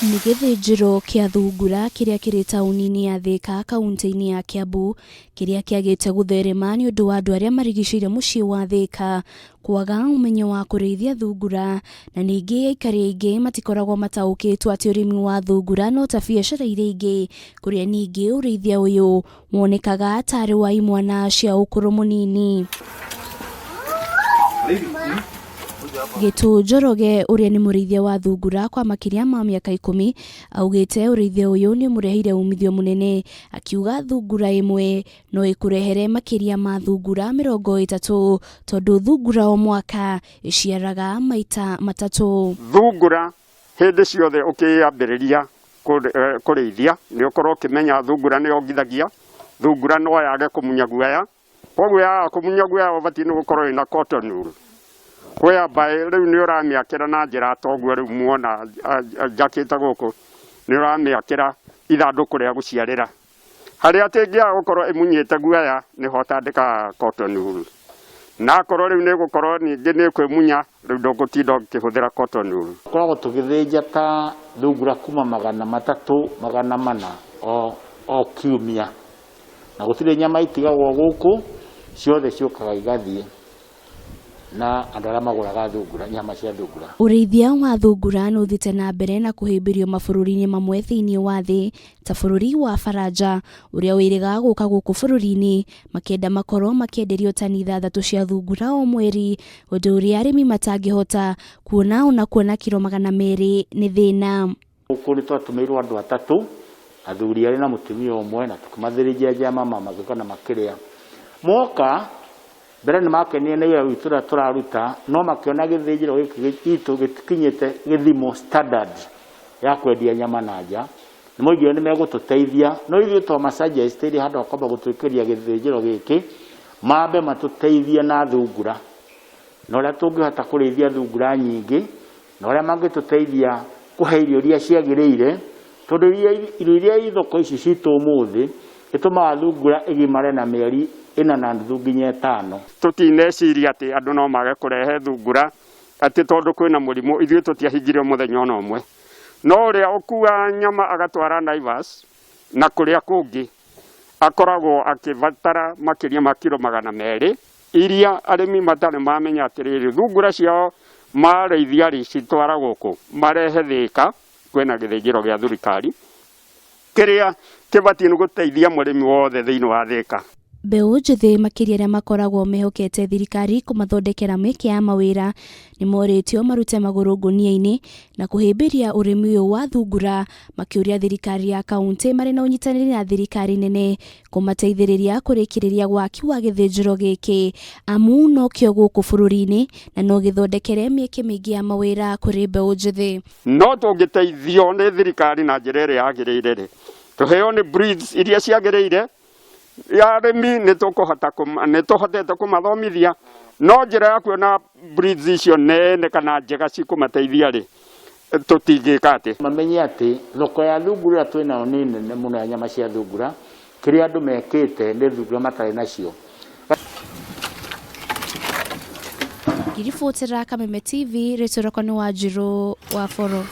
Nĩ gĩthĩnjĩro kĩa thungura kĩrĩa kĩrĩ taũni-inĩ ya Thĩka kauntĩ-inĩ ya Kiambu, kĩrĩa kĩagĩte gũtherema nĩ ũndũ wa andũ arĩa marigicĩire mũciĩ wa Thĩka kwaga ũmenyo wa kũrĩithia thungura, na ningĩ aikari aingĩ matikoragwo mataũkĩtwo atĩ ũrĩmi wa thungura no ta biacara iria ingĩ, kũrĩa ningĩ ũrĩithia ũyũ wonekaga tarĩ wa imwana cia ũkũrũ mũnini. Gĩtũ Njoroge ũrĩa nĩ mũrĩithia wa thungura kwa makĩria ma mĩaka 10 augĩte ũrĩithia ũyũ nĩ ũmũreheire umithio mũnene, akiuga thungura ĩmwe no ĩkũrehere makĩria ma thungura 30 tondũ thungura o mwaka ĩciaraga maita matatũ. Thungura hĩndĩ ciothe ũkĩambĩrĩria kũrĩithia nĩ ũkorwo ũkĩmenya thungura nĩ yongithagia, thungura no yage kũmunya guoya, koguo yaga kũmunya guoya ũbatiĩ nĩ gũkorwo wĩna cotton wool, whereby rĩu nĩ ũramĩakĩra na njĩra ta ũguo rĩu muona njakĩte gũkũ, nĩ ũramĩakĩra ithandũkũ rĩa gũciarĩra. Harĩa atĩ ĩngĩaga gũkorwo ĩmunyĩte guoya nĩho ũtandĩkaga cotton wool. Na akorwo rĩu nĩ ĩgũkorwo ningĩ nĩ ĩkwĩmunya rĩu ndũgũtinda ũkĩhũthĩra cotton wool. Tũkoragwo tũgĩthĩnja ta thungura kuma 300 400 o kiumia, na gũtirĩ nyama itigagwo gũkũ, ciothe ciũkaga igathiĩ. Na andũ arĩa magũraga thungura, nyama cia thungura. Ũrĩithia wa thungura nĩ ũthiĩte na mbere na kũhĩmbĩrio mabũrũri-inĩ mamwe thĩinĩ wa thĩ ta bũrũri wa Baranja ũrĩa wĩrĩga gũka gũkũ bũrũri-inĩ makĩenda makorwo makĩenderio tani 6 cia thungura o mweri, ũndũ ũrĩa arĩmi matangĩhota kuona ona kuona kiro 200 nĩ thĩna. Gũkũ nĩ twatũmĩirwo andũ atatũ, athuri erĩ na mũtumia ũmwe, na tũkĩmathĩrĩria njama magĩũka na makĩrĩa. Moka, mbere nĩ makenire nĩ wĩra witũ ũrĩa tũraruta, no makĩona gĩthĩnjĩro gĩkĩ gitũ gĩtikinyĩte gĩthimo standard ya kwendia nyama na nja. Nĩ moigire nĩ megũtũteithia, no ithuĩ twama suggest ire handũ ha kwamba gũtwĩkĩria gĩthĩnjĩro gĩkĩ, mambe matũteithie na thungura, na ũrĩa tũngĩhota kũrĩithia thungura nyingĩ, na ũrĩa mangĩtũteithia kũhe irio iria ciagĩrĩire, tondũ irio iria i thoko ici citũ ũmũthĩ, ĩtũmaga thungura ĩgimare na mĩeri 4.5 nginya 5. Tũtineciria atĩ andũ no mage kũrehe thungura atĩ tondũ kwĩna mũrimũ, ithuĩ tũtiahingire mũthenya ona ũmwe. No ũrĩa ũkuaga nyama agatwara Naivas na kũrĩa kũngĩ akoragwo akĩbatara makĩria ma kiro 200 iria arĩmi matarĩ mamenya atĩrĩrĩ, thungura ciao marĩithia rĩ citwaragwo kũ, marehe Thĩka kwĩna gĩthĩnjĩro gĩa thirikari kĩrĩa kĩbatiĩ nĩ gũteithia mũrĩmi wothe thĩinĩ wa Thĩka. Mbeũ njĩthĩ makĩria arĩa makoragwo mehokete thirikari kũmathondekera mĩeke ya mawĩra nĩ morĩtio marute magũrũ ngũnia-inĩ na kũhĩmbĩria ũrĩmi ũyũ wa thungura, makĩũria thirikari ya kauntĩ marĩ na ũnyitanĩri na thirikari nene kũmateithĩrĩria kũrĩkĩrĩria waki wa gĩthĩnjĩro gĩkĩ amu nokĩo gũkũ bũrũri-inĩ na no gĩthondekere mĩeke mĩingĩ ya mawĩra kũrĩ mbeũ njĩthĩ. No tũngĩteithio nĩ thirikari na njĩra ĩrĩa yagĩrĩire rĩ, tũheo nĩ breeds iria ciagĩrĩire, arĩmi nĩ tũkũhota nĩ tũhotete kũmathomithia, no njĩra ya kuona breeds icio nene kana njega cikũmateithia rĩ, tũtingĩka atĩ. Mamenye atĩ thoko ya thungura ĩrĩa twĩ nayo nĩ nene mũno ya nyama cia thungura, kĩrĩa andũ mekĩte nĩ thungura matarĩ nacio. Ngĩribotera Kameme TV, rĩtwa rĩakwa nĩ Wanjirũ wa Boro.